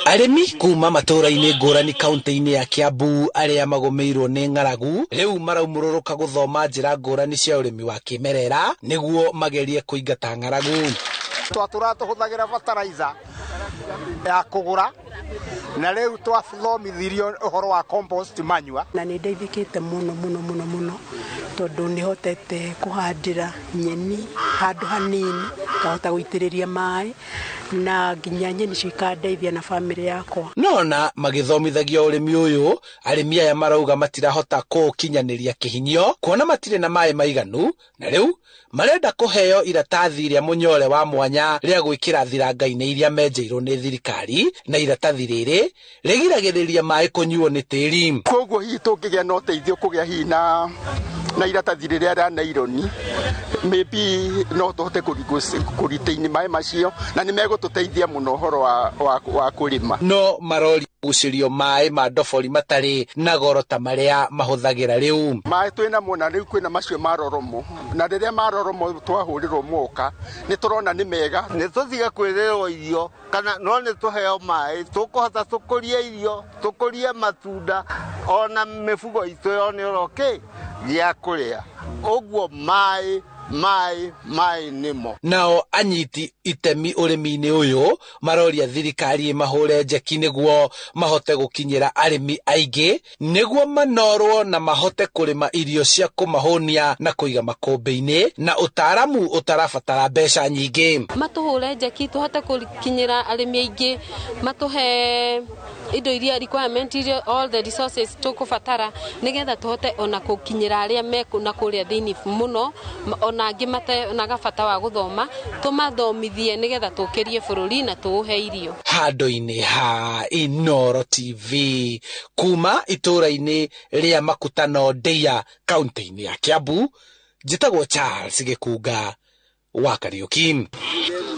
Arĩmi kuma matũũra-inĩ ngũrani kaunti-inĩ ya Kiambu arĩa magũmĩirwo nĩ ng'aragu rĩu maraumũrũrũka gũthoma njĩra ngũrani cia ũrĩmi wa kĩmerera nĩguo magerie kũingata ng'aragu. Twatũraga tũhũthagĩra fertilizer ya kũgũra na rĩu twathomithirio ũhoro wa compost manure. Na nĩ ndeithĩkĩte mũno mũno mũno mũno tondũ nĩ hotete kũhandĩra nyeni handũ hanini ngahota gũitĩrĩria maĩ na nginya nyeni cikandeithia na bamĩrĩ yakwa. Nona magĩthomithagio ũrĩmi ũyũ, arĩmi aya marauga matirahota kũũkinyanĩria kĩhinyio kuona matirĩ na maĩ maiganu na rĩu marenda kũheo iratathi rĩa mũnyore wa mwanya rĩa gwĩkĩra thiranga-inĩ iria menjeirwo nĩ thirikari na iratathi rĩrĩ rĩgiragĩrĩria maĩ kũnyuo nĩ tĩri. Koguo hihi tũngĩgĩa na ũteithio kũgĩa hihi na iratathi rĩrĩa rĩa naironi, maybe no tũhote kũritaini maĩ macio na nĩ megũtũteithia mũno ũhoro wa kũrĩma. No marori gucĩrio maĩ ma ndobori matarĩ na goro ta marĩa mahũthagĩra rĩu. Maĩ twĩnamo na rĩu kwĩna macio ma roromo, na rĩrĩa ma roromo twahũrĩrwo moka nĩ tũrona nĩ mega. Nĩ tũtige kwĩrĩrwo irio kana no nĩ tũheo maĩ tũkũhota tũkũrie irio, tũkũrie matunda ona mĩbugo itũ yone oro kĩ gĩa kũrĩa. Ũguo maĩ maĩ maĩ nĩmo. Nao anyiti itemi ũrĩmi-inĩ ũyũ maroria thirikari ĩmahũre njeki nĩguo mahote gũkinyĩra arĩmi aingĩ nĩguo manorwo na mahote kũrĩma irio cia kũmahũnia na kũiga makũmbĩ-inĩ na ũtaaramu ũtarabatara mbeca nyingĩ. Matũhũre njeki tũhote gũkinyĩra arĩmi aingĩ, matũhe indo iria requirement iria all the resources tũkũbatara nĩgetha tũhote ona gũkinyĩra arĩa me na kũrĩa thĩinĩ mũno, ona angĩ matenaga bata wa gũthoma, tũmathomithie nĩgetha tũkĩrie bũrũri na tũũhe irio. Handũ-inĩ ha Inooro TV kuma itũũra-inĩ rĩa Makutano Ndeia kaunti-inĩ ya Kiambu, njĩtagwo Charles Gĩkunga wa Kariũki.